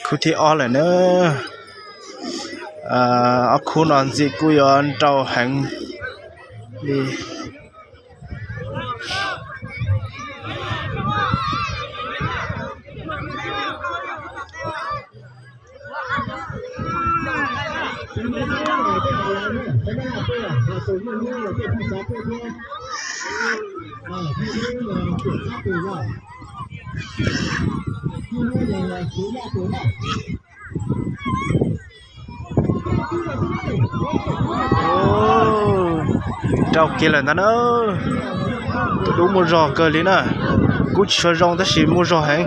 Khub thib ob lawm na. Ob khub no ntxim kuj yuav nrau heev li. Nrau kiag lawm ntag na. Tus dub muaj zog kawg li na. Kuj tsis tshua zoo tab sis muaj zog heev.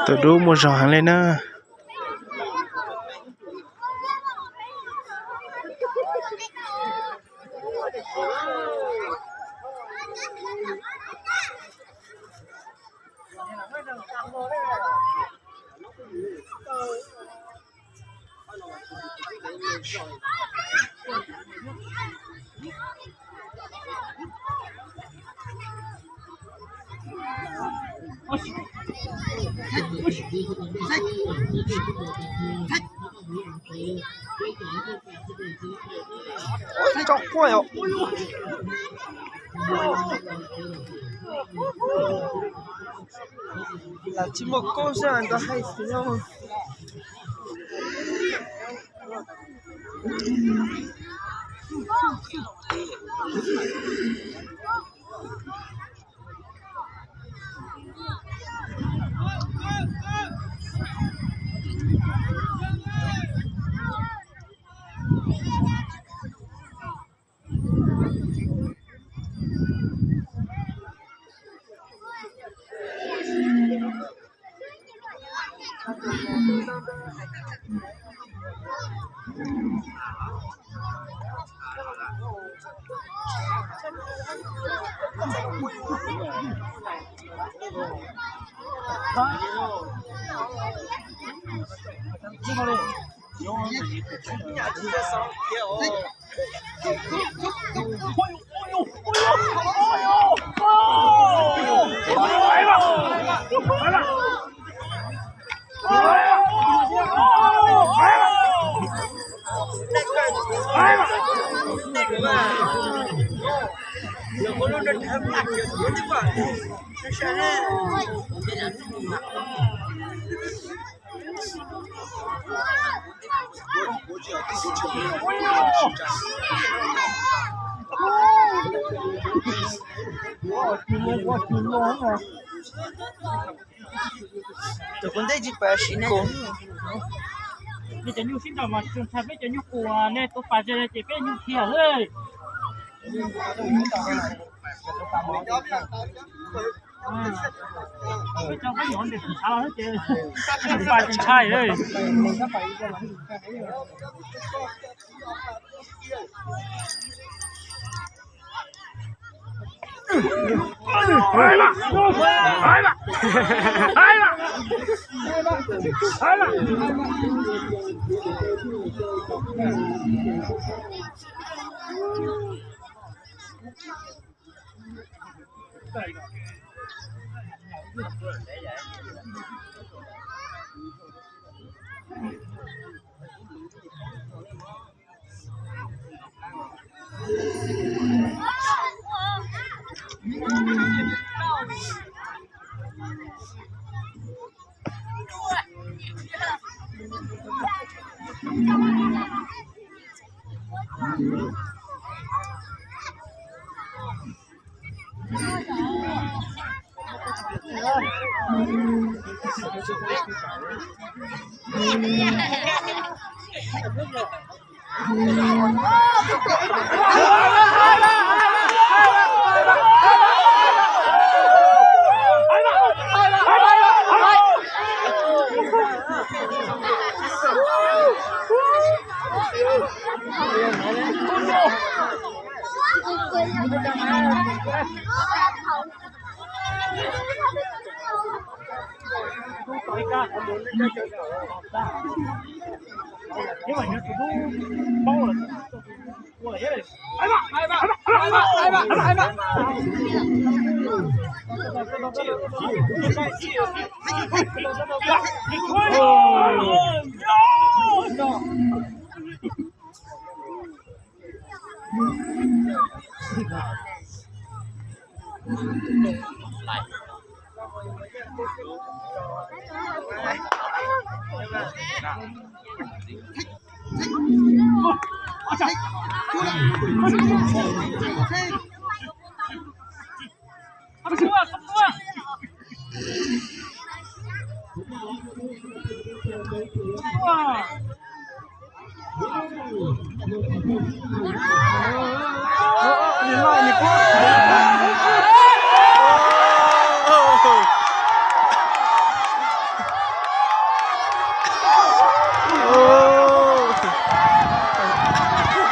Tus dub muaj zog heev li na. Tso quaj yom. Lam tsis muaj koob xwb nkawd hais xwb no. Tus kuv ntej tsis pom siv kuv. Nej cov nyuj sib nrog mas tsuas ntshai peb cov nyuj qus, nej tuav pas ze ces peb nyuj kiag lawm. Peb cov peb nyuam ntawm tus tshav los ces pas tsis ntshai. Tus pas tsis ntshai.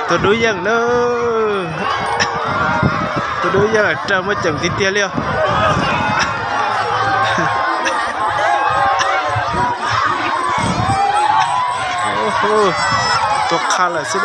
Tus dub yeej na, tus dub yeej raws muaj ceem tiag tiag li os. Tus qha lawm xwb.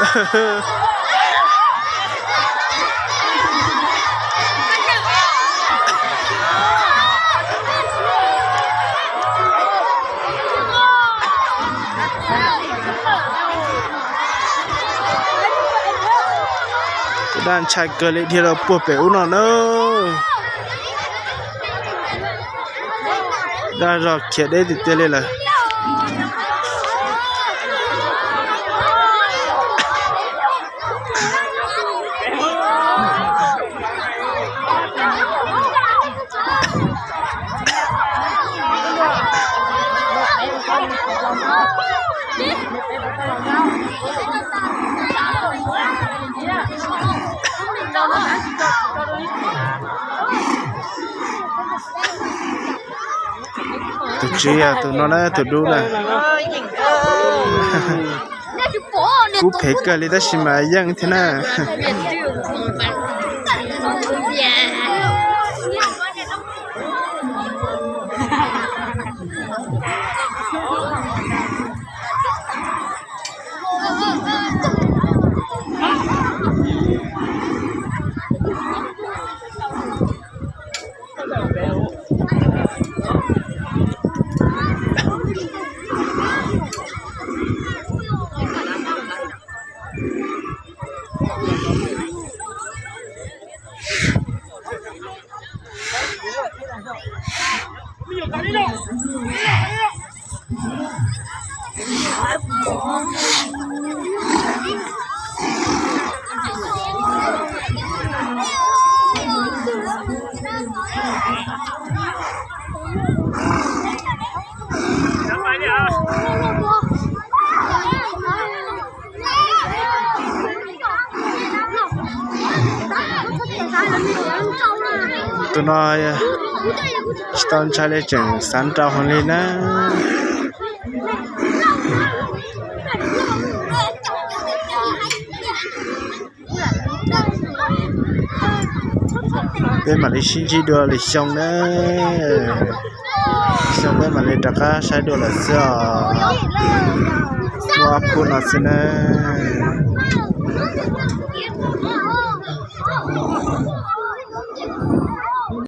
Tus dab ntshai kawg li dhia rau puag pem ub no na. Dab zog khiav deb tiag tiag li lawm. Tus tswv yog tus no na, tus dub na. Kub phem kawg li tab sis mas yeej thiab na. Tus no tsis tau ntshai li, tseem xav nrau heev li na. Peb mam li sib ntsib dua lwm xyoo nawb. Xyoo peb mam li rov qab saib dua lawm xwb os. Ua ob khub no xwb nawb.